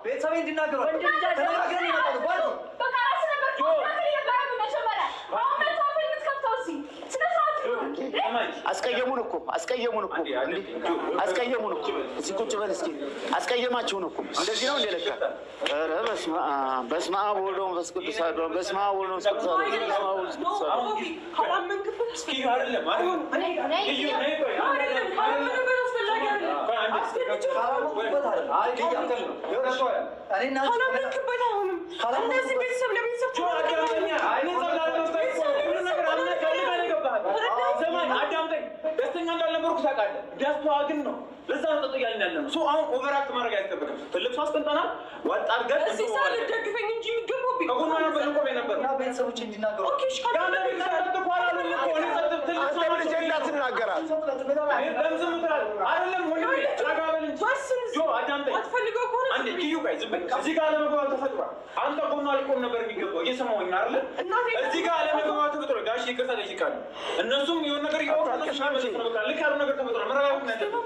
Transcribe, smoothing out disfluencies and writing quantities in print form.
ቤተሰቤ እንዲናገሩ ተነጋግረን ይመጣሉ። በቃ ራስህ ነበር መጀመሪያ። አሁን መተህ አፍህን የምትከፍተው እዚህ ስነ ስርዓት ይኑር። አስቀየሙን እኮ፣ አስቀየሙን እኮ፣ አስቀየሙን እኮ። እዚህ ቁጭ በል እስኪ። አስቀየማችሁን እኮ። እንደዚህ ነው እንደ ለካ። ኧረ በስመ አብ፣ በስመ አብ ወወልድ ወመንፈስ ቅዱስ አሐዱ፣ በስመ አብ ወወልድ ወመንፈስ ቅዱስ አሐዱ፣ በስመ አብ ወወልድ ወመንፈስ ቅዱስ አሐዱ። ካላመንኩበት አይደለም። እኔና ካላመንክበት አይሆንም። እንደዚህ ቤተሰብ ለቤተሰብ ደስተኛ እንዳልነበርኩ ታውቃለህ። ደስታዋ ግን ነው። ለዛ ነው ጠጡ እያልን ያለ ነው። አሁን ኦቨራክት ማድረግ አይጠበቅም። ትልቅ ሰው አስቀምጠናል። ወጣ አድርገን እዚህ ሰው ልትደግፈኝ እንጂ የሚገባው ከጎኗ ነበር ልቆም የነበረው። እና ቤተሰቦች እንዲናገሩ ኦኬ፣ እሺ፣ የአንተ ቤተሰብ ጸጥ እኮ አላሉም እኮ። እኔ ጸጥ ትልቅ ሰው አንተም ልጄ እንዳትናገራት። ለምን ዝም ትላለህ? አይደለም ወንድሜ፣ ረጋ በል እንጂ። ወስን። ጆ አዳምጠኝ። አትፈልገው ከሆነ አንዴ ኪዩ ቆይ፣ ዝም በል። እዚህ ጋር አለመግባባት ተፈጥሯል። አንተ ጎኗ ሊቆም ነበር የሚገባው። እየሰማሁኝ ነው አይደለ? እናቴ እዚህ ጋር አለመግባባት ተፈጥሯል። ጋሽ ይቅርታ ጠይቃለሁ። እነሱም የሆነ ነገር እያወሩ እነሱ ነው። በቃ ልክ ያለው ነገር ተፈጥሯል። መረጋጋት ነው ያለብን።